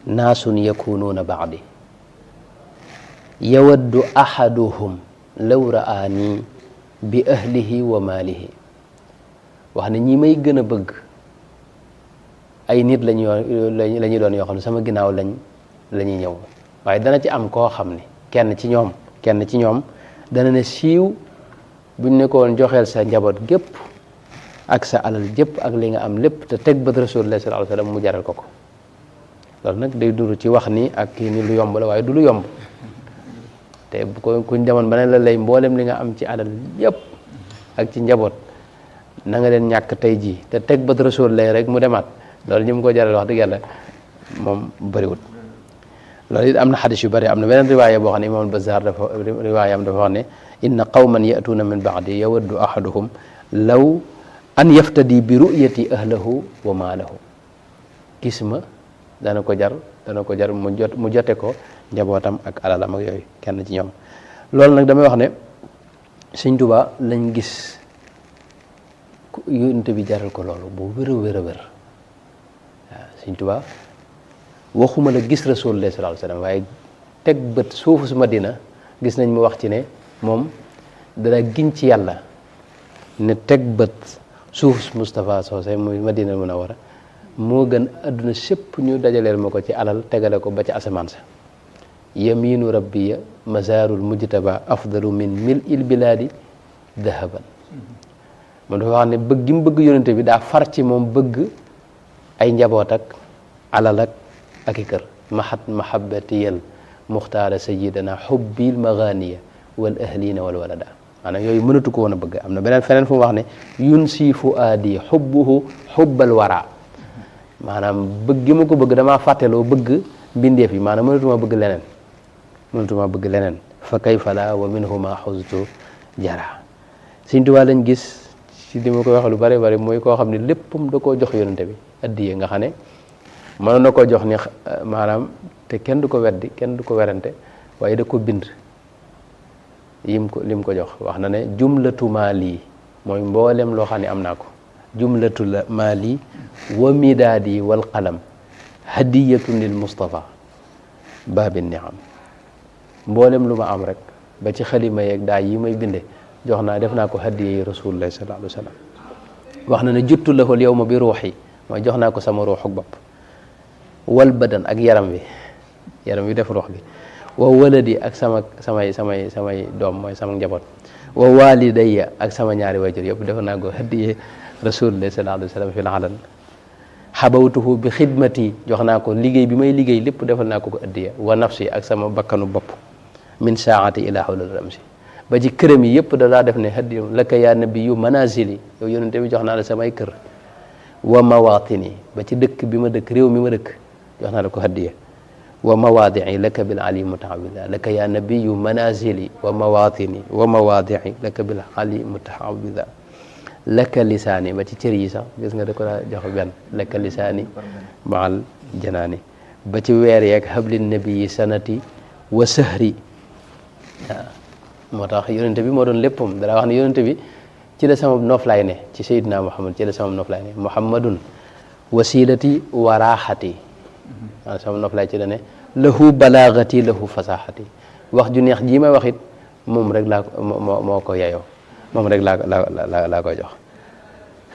naasun yakunuuna baadi yawaddu ahaduhum law raani bi ahlihi wa maalihi wax ne ñi may gën a bëgg ay nit la ñuy doon yoo xam ne sama ginnaaw la ñuy ñëw waaye dana ci am koo xam ne kenn ci ñoom dana ne siiw buñ ne ko woon joxeel sa njaboot gépp ak sa alal jëpp ak li nga am lépp te teg bët rasulullah sallallahu alayhi wasallam mu jaral ko loolu nag day duru ci wax ni ak kii ni lu yomb la waaye du lu yomb te kuñ demoon ba ne la lay mboolem li nga am ci alal yëpp ak ci njaboot na nga leen ñàkk tey jii te teg bët rasulullah rek mu demaat loolu ñi mu ko jaral wax dëgg yàlla moom bëriwut loolu it am na xadis yu bëri am na beneen riwaaya boo xam ne imaam Bazaar riwaayam dafa wax ne inna qawman ya'tuuna min ba'di yawaddu ahaduhum law an yaftadi bi ru'yati ahlahu wa maalahu gis ma dana ko jar mu jote ko njabootam ak alalam ak yooyu kenn ci ñoom loolu nag damay wax ne Sëñ Tuubaa lañ gis yonent bi jaral ko loolu bu wér a wér a wér waaw Sëñ Tuubaa waxuma la gis Rasulullah sallallahu alayhi wasallam waaye teg bët suufu su Madina gis nañ mu wax ci ne moom dana giñ ci yàlla ne teg bët suuf Moustapha Socé muy Madina Munawara moo gën adduna sépp ñu dajaleel ma ko ci alal tegale ko ba ci asamaan sa yaminu rabbiya mazarul mujtaba afdalu min mil il biladi dahaban moom dafa wax ne bëgg gi mu bëgg yonente bi daa far ci moom bëgg ay njaboot ak alal ak i kër mahabbatiyal muxtaara sayidana xubbil maganiya wal ahlina wal walada maanaam yooyu mënatu ko woon a bëgg am na beneen feneen fu mu wax ne yun si fu aadi xubbuhu xubbal wara maanaam bëgg gi ma ko bëgg damaa fàtteloo bëgg mbindeef yi maanaam mënatuma bëgg leneen fa kayfa la wa minhuma xuztu jara Sëñ Tuubaa lañ gis ci li ma koy waxee lu bari bari mooy koo xam ne léppam da koo jox yonente bi addiyee nga xam ne mënoon na koo jox ni maanaam te kenn du ko weddi kenn du ko werante waaye da ko bind lim ko jox wax na ne jumlatu maali mooy mboolem loo xam ne am naa ko jumlatu la maali wa midaadi wal qalam hadiyatun lil Mustafa babin niam mboolem lu ma am rek ba ci xalima yeeg daa yi may binde jox naa def naa ko hadiya yi rasulullah sallallahu alayhi wa sallam wax na ne juttu lahu al yawma bi ruuxi mooy jox naa ko sama ruuxu bopp wal badan ak yaram wi def ruux gi wa waladi ak samay doom mooy sama njaboot wa walidayya ak sama ñaari wayjur yëpp def naa ko hadiya rasulullah sallallahu alayhi wa sallam fil alan xabawtuhu bi xidmati jox naa ko liggéey bi may liggéey lépp defal naa ko addiya wa nafsi ak sama bakkanu bopp min saati ila hawlal ramsi ba ci këram yi yëpp da daa def ne hadiya laka ya nabiyyu manazili yow yonente bi jox naa la samay kër wa mawatini ba ci dëkk bi ma dëkk réew mi ma dëkk jox naa la ko hadiya wa mawaadii laka bil ali mutaawida laka ya nabiyyu manazili wa mawatini wa mawaadii laka bil ali mutaawida laka lisaani ba ci cër yi sax gis nga da ko daa jox benn laka lisaani maal janaani ba ci weer yeeg hablin nabii sanati wa sahri waaw moo tax yonente bi moo doon léppam dara wax ne yonente bi ci la sama noflaay ne ci Seydina Muhammad ci la sama noflaay ne Muhammadun wasilati wa raaxati waaw sama noflaay ci la ne lahu balaagati lahu fasaxati wax ju neex jii may wax it moom rek laa moo ko yeyoo moom rek laa koy jox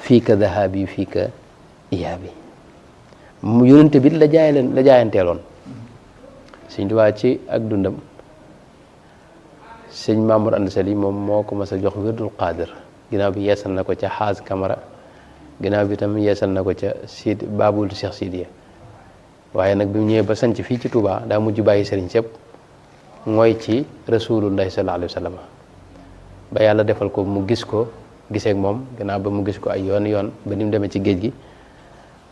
fii ka dahabi fii ka iyaabi mu yonente bi la jaayanteeloon Sëñ Tuubaa ci ak dundam sëñ Mamour Anta Sali moom moo ko mas a jox wirdul qaadir ginnaaw bi yeesal na ko ca xaas Camara ginnaaw bi tam yeesal na ko ca Sidi Babul Cheikh Sidiya waaye nag bi mu ñëwee ba sanc fii ci Touba daa mujj bàyyi sëriñ sëpp mooy ci rasulullahi sallallahu alayhi wa sallam ba yàlla defal ko mu gis ko giseek moom ginnaaw ba mu gis ko ay yoon ba ni mu demee ci géej gi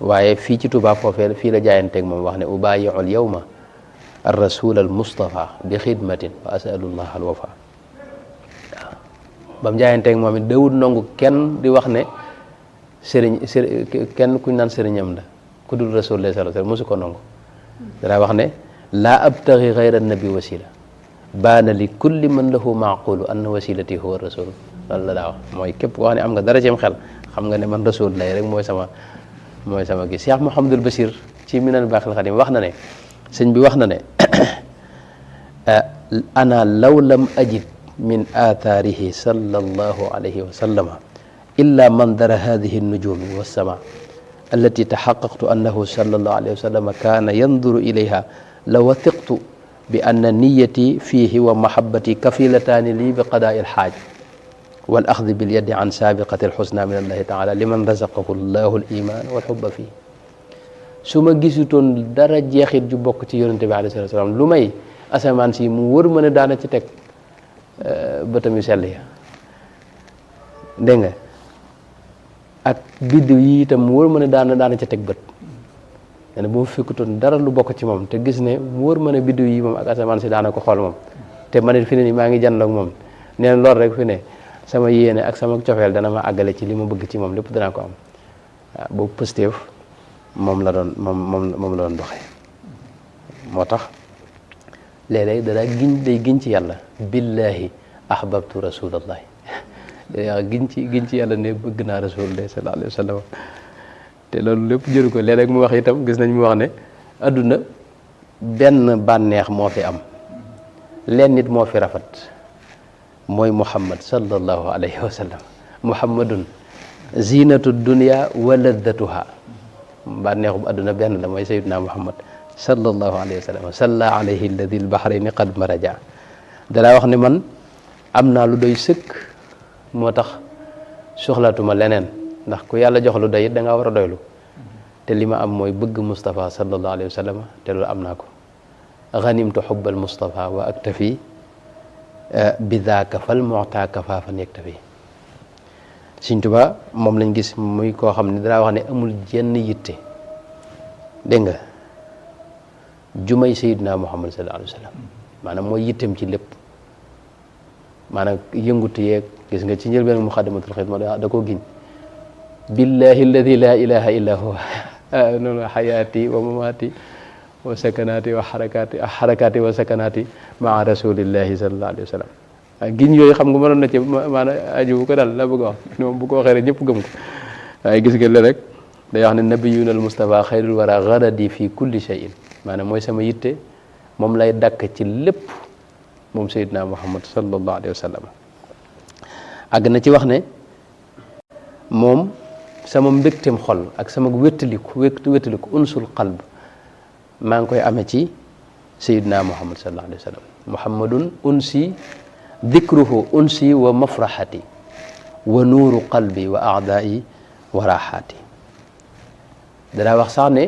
waaye fii ci Touba foofee fii la jaayanteeg moom wax ne ubayiul yawma ar rasul al mustafa bi xidmatin wa asalullah al wafa waaw ba mu jaayanteeg moom it dawul nangu kenn di wax ne kenn kuñ naan sëriñam la ku dul rasulullah sallallahu alayhi wasallam mosu ko nangu danaa wax ne laa abtaxi xayra nabi wasila baana li kulli man lahu maaqulu anna wasilati huwa rasul loolu la daa wax mooy képp koo xam ne am nga dara ceem xel xam nga ne man rasul lay rek mooy sama gi Cheikh Mouhamadul Bachir ci minal baaxil xadim wax na ne sëñ bi wax na ne ana law lam ajid min aathaarihi sallallahu alayhi wa sallama illa mandara hadihi an-nujumi was-sama allati tahaqqaqtu annahu sallallahu alayhi wa sallama kana yanduru ilayha la wathiqtu bi anna niyyati fihi wa mahabbati kafilatani li bi qada'i al-haaj wal axdi bil yadi an saabiqati al-husna min allahi taala liman razaqahu allahu al-iman wal hubba fii su ma gisutoon dara jeexit ju bokk ci yonente bi alayhi salaatu wa salaam lu may asamaan si mu wër ma ne daana ci teg bëtam yu sell ya dégg nga ak biddiw yi itam mu wër ma ne daana ca teg bët nee na bu ma fekkutoon dara lu bokk ci moom te gis ne mu wër ma ne biddiw yi moom ak asamaan si daana ko xool moom te ma ne fi ne ni maa ngi jànloog moom nee na loolu rek fi ne sama yéene ak sama cofeel dana ma àggale ci li ma bëgg ci moom lépp danaa ko am waaw boobu pëstéef moom la doon doxee moo tax léeg-léeg danaa day giñ ci yàlla billahi ahbabtu rasulallahi giñ ci yàlla ne bëgg naa rasulullahi sallallahu alayhi wa sallam te loolu lépp jëru ko léeg-léeg mu wax itam gis nañ mu wax ne adduna benn bànneex moo fi am leen nit moo fi rafet mooy muhammad sallallahu alayhi wa sallam muhammadun zinatu dunya wa laddatuha bànneexu adduna benn la mooy sayyidina muhammad sallallahu alayhi wa sallam salla alayhi alladi albahrayni qad maraja dalaa wax ne man am naa lu doy sëkk moo tax soxlaatuma leneen ndax ku yàlla jox lu doy it da ngaa war a doylu te li ma am mooy bëgg Moustapha sallallahu alayhi wa sallam te loolu am naa ko ganimtu xubbal Moustapha wa aktafi bi daaka fal mu'ta kafaafan yaktafi Sëñ Tuubaa moom lañ gis muy koo xam ne danaa wax ne amul jenn yitte dégg nga jumay sayyidina Muhammad sallallahu alayhi wa sallam maanaam mooy yittem ci lépp maanaam yëngutu yeeg gis nga ci njëlbeen Muxaddamatul Xidma da koo giñ billahi alladi la ilaha illa huwa noonu xayaati wa mamaati wa sakanaati wa xarakaati wa sakanaati maa rasulillahi sallallahu alayhi wa sallam giñ yooyu xam nga mënoon na ci maanaam aju bu ko daal la bëgg a wax moom bu ko waxee rek ñëpp gëm ko waaye gis nga le rek day wax ne nabiyuna al Mustafa xayrul wara garadi fi kulli shay'in maanaam mooy sama yitte moom lay dakk ci lépp moom Seydina Muhammad sallallahu alayhi wa sallam àgg na ci wax ne moom sama mbégteem xol ak sama wéttaliku unsul qalb maa ngi koy amee ci Seydina Muhammad sallallahu alayhi wa sallam muhammadun unsi dikruhu unsi wa mafraxati wa nuuru qalbi wa aadaa'i wa raaxaati danaa wax sax ne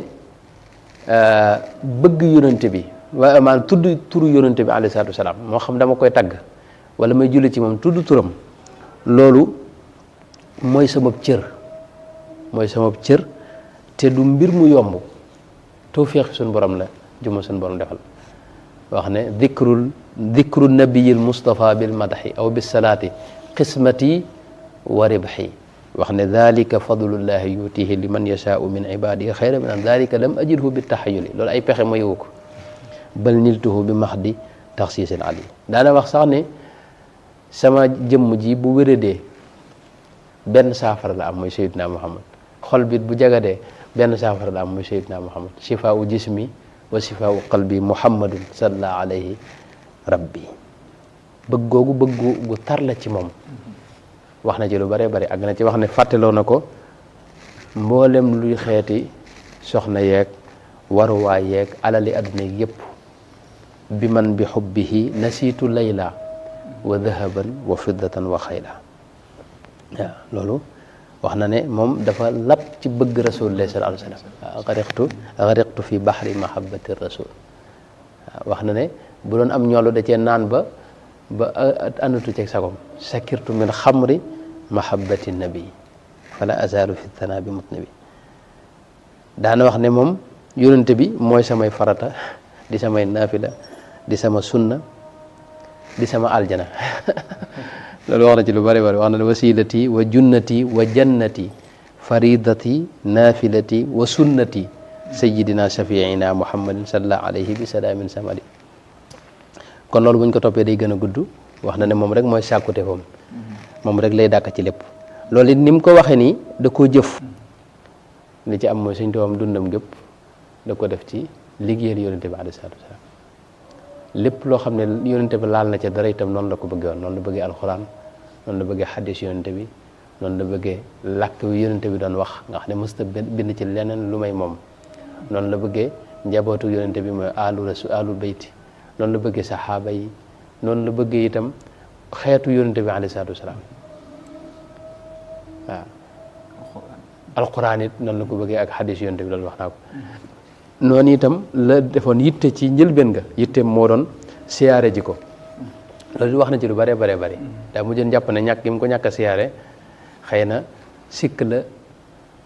bëgg yonente bi waaye maanaam tudd turu yonente bi alayhi salaatu wa salaam moo xam dama koy tagg wala may julli ci moom tudd turam loolu mooy sama cër te du mbir mu yomb tawfiix suñu borom la juma suñu borom defal wax ne dikru nabiyil mustafa bil madaxi aw bis salaati qismati wa ribxi wax ne dalika fadlullahi yutihi liman yashaau min ibadihi xayra min an dalika lam ajidhu bi taxayuli loolu ay pexe ma yowu ko bal niltuhu bi maxdi taxsiisil ali daana wax sax ne sama jëmm ji bu wéradee benn saafara la am mooy Seydina Muhammad xol bit bu jagadee benn saafara la am mooy Seydina Muhammad shifaau jismi wa shifaau qalbi muhammadun salla alayhi rabbi bëgg googu bëgg gu tar la ci moom wax na ci lu bare bare ak na ci wax ne fàttaloo na ko mboolem luy xeeti soxna yeeg waruwaay yeeg alali adduna yëpp bi man bi xubbihi nasiitu layla wa dahaban wa fiddatan wa xayla waaw loolu wax na ne moom dafa lab ci bëgg rasulullah sallallahu alayhi wa sallam gariqtu fi bahri mahabbati rasul wax na ne bu doon am ñoolu da cee naan ba àndatu ceeg sagom sakirtu min xamri mahabbati nabi fala azalu fi thana bi mutnabi daana wax ne moom yonente bi mooy samay farata di samay naafila di sama sunna di sama aljana loolu wax na ci lu bari bari wax na ne wasilati wa junnati wa jannati faridati naafilati wa sunnati sayidina shafiina muhammadin sallallahu alayhi bi salaamin samadi kon loolu bu ñu ko toppee day gën a gudd wax na ne moom rek mooy sàkkute fam moom rek lay dàkk ci lépp loolu it ni mu ko waxee nii da koo jëf li ci am mooy Sëñ Tuubaa dundam gépp da ko def ci liggéeyal yonente bi alayhi salaatu wasalaam lépp loo xam ne yonente bi laal na ca dara itam noonu la ko bëggee woon noonu la bëggee alxuraan noonu la bëggee xaddis yonente bi noonu la bëggee làkk wi yonente bi doon wax nga xam ne mësta bind ci leneen lu may moom noonu la bëggee njabootu yonente bi mooy alul bayti noonu la bëggee saxaaba yi noonu la bëggee itam xeetu yonente bi alayhi salaatu wasalaam waaw alquran it noonu la ko bëggee ak xadis yonente bi loolu wax naa ko noonu itam la defoon yitte ci njëlbeen nga yitteem moo doon siyaare ji ko loolu wax na ci lu bare bare bari daa mujjoon jàpp ne ñàkk gi mu ko ñàkk a siyaare xëy na sikk la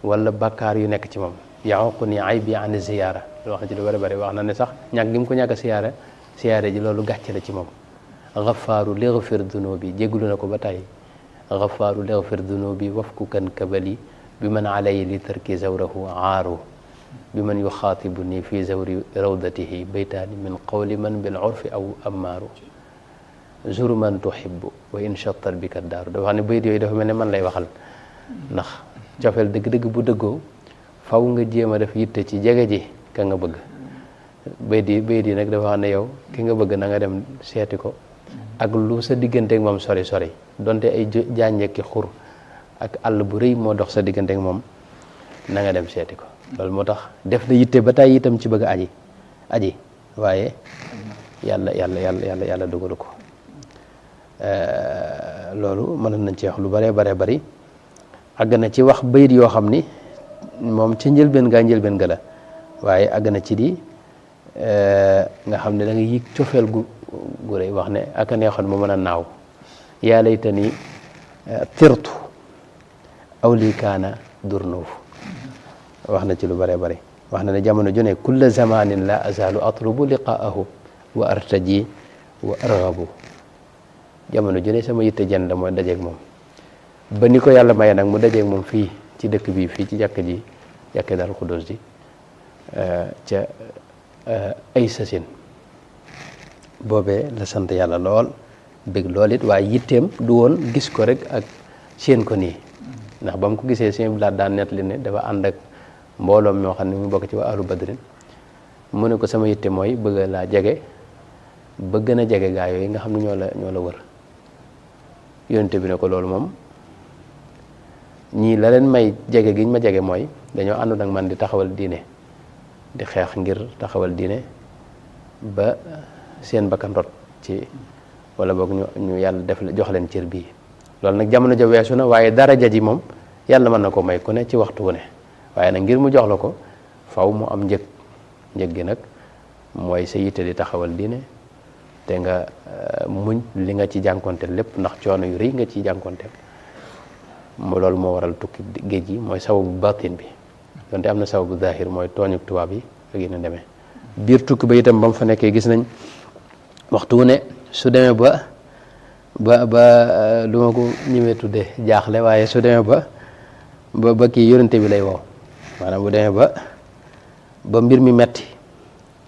wala bakkaar yu nekk ci moom yaququ ni ay bi an ziyaara loolu wax na ci lu bare bari wax na ne sax ñàkk gi mu ko ñàkk a siyaare ji loolu gàcce la ci moom gafaaru lighfir dunubi jéggulu na ko ba tey gafaaru lighfir dunubi wafku kan kabali bi man alay li tarki zawrahu aaru bi man yuxaatibu nii fi zawri rawdatihi baytaani min qawli man bil urfi aw ammaaru zur man tuhibbu wa in chattat bika daaru dafa xam ne bayt yooyu dafa mel ne man lay waxal ndax cofeel dëgg-dëgg bu dëggoo faw nga jéem a def yitte ci jege ji ka nga bëgg bayt yi nag dafa xam ne yow ki nga bëgg na nga dem seeti ko ak lu sa digganteeg moom sori sori donte ay jaanjekki xur ak àll bu rëy moo dox sa digganteeg moom na nga dem seeti ko loolu moo tax def na yitte ba tey itam ci bëgg aji waaye yàlla dugalu ko loolu mën nañ ci wax lu bare bari àgg na ci wax bayit yoo xam ni moom ci njëlbeen ga la waaye àgg na ci di nga xam ne da nga yëg cofeel gu rëy wax ne aka neexoon mu mën a naaw yaa laytani tirtu aw lii kaana durnuuf wax na ci lu bare bari wax na ne jamono ju ne kulla zamanin la azalu atlubu liqaahu wa artaji wa arghabu jamono ju ne sama yitte jënd mooy dajeeg moom ba ni ko yàlla maye nag mu dajeeg moom fii ci dëkk bi fii ci jàkk Daaru Xudoos ji ca ay sasin boobee la sant yàlla lool bég lool it waaye yitteem du woon gis ko rek ak seen ko nii ndax ba mu ko gisee seen bilaat daan nettali ne dafa ànd ak mbooloom ñoo xam ne mu bokk ci waa ahlu badrin mu ne ko sama yitte mooy bëgg laa jege ba gën a jege gaa yooyu nga xam ne ñoo la wër yonente bi ne ko loolu moom ñii la leen may jege giñ ma jege mooy dañoo àndoon ak man di taxawal diine di xeex ngir taxawal diine ba seen bakkan rot ci wala boog ñu yàlla def jox leen cër bii loolu nag jamono ja weesu na waaye daraja ji moom yàlla mën na ko may ku ne ci waxtu wu ne waaye nag ngir mu jox la ko faw mu am njëg gi nag mooy sa yitte di taxawal diine te nga muñ li nga ci jànkonteel lépp ndax coono yu rëy nga ci jànkonteel loolu moo waral tukki géej gi mooy sababu batin bi donte am na sababu zahir mooy tooñu tubaab yi ak yi ne demee biir tukki ba itam ba mu fa nekkee gis nañ waxtu wu ne su demee ba lu ma ko ñëwee tuddee jaaxle waaye su demee ba kii yonente bi lay woo maanaam bu demee ba mbir mi metti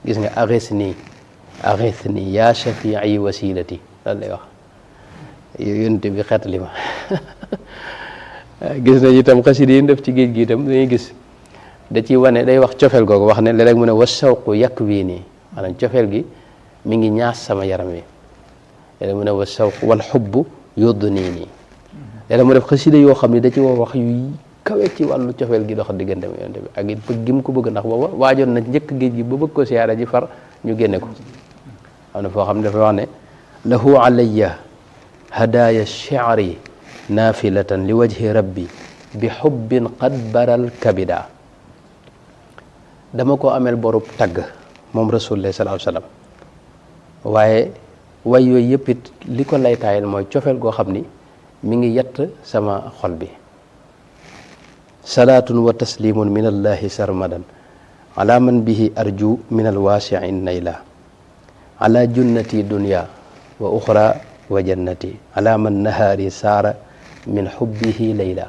gis nga aghis nii yaa shafii wasilati loolu lay wax yonente bi xeetali ma gis nañ itam xasida yi def ci géej gi itam dañuy gis da ci wane day wax cofeel googu wax ne léeg-léeg mu ne wa shawqu yàq wii nii maanaam cofeel gi mi ngi ñaas sama yaram wi léeg-léeg mu ne wa shawqu wal xubbu yóddu nii léeg-léeg mu def xasida yoo xam ne da ci wax yu kawe ci wàllu cofeel gi dox diggante mi yonte bi ak it bëgg gi mu ko bëgg ndax booba waajoon na njëkk géej gi ba bëgg ko siyaara ji far ñu génne ko am na foo xam ne dafa wax ne lahu alayya hadaya shi'ri naafilatan li wajhi rabbi bi xubbin qad baral kabida dama ko amel borub tagg moom rasulullah sallallahu alayhi wa sallam waaye way yooyu yëpp it li ko lay taayal mooy cofeel goo xam ni mi ngi yett sama xol bi salaatun wa taslimun min allahi sarmadan ala man bihi arju min alwaasi'i nayla ala junnati dunya wa uxra wa jannati ala man nahaari saara min xubbihi layla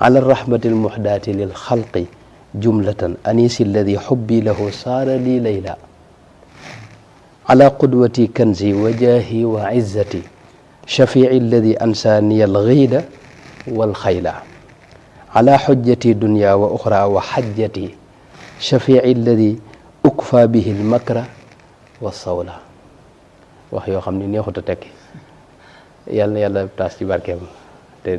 ala rahmati almuhdaati lil xalqi jumlatan anisi alladi xubbi lahu saara li layla ala qudwati kanzi wa jaahi wa izzati shafii alladi ansaaniya alxiida walxayla ala xujjati dunya wa uxra wa xajjati shafii alladi ukfa bihi al makra wa sawla wax yoo xam ni neexut a tekki yàlla na yàlla taas ci barkeem te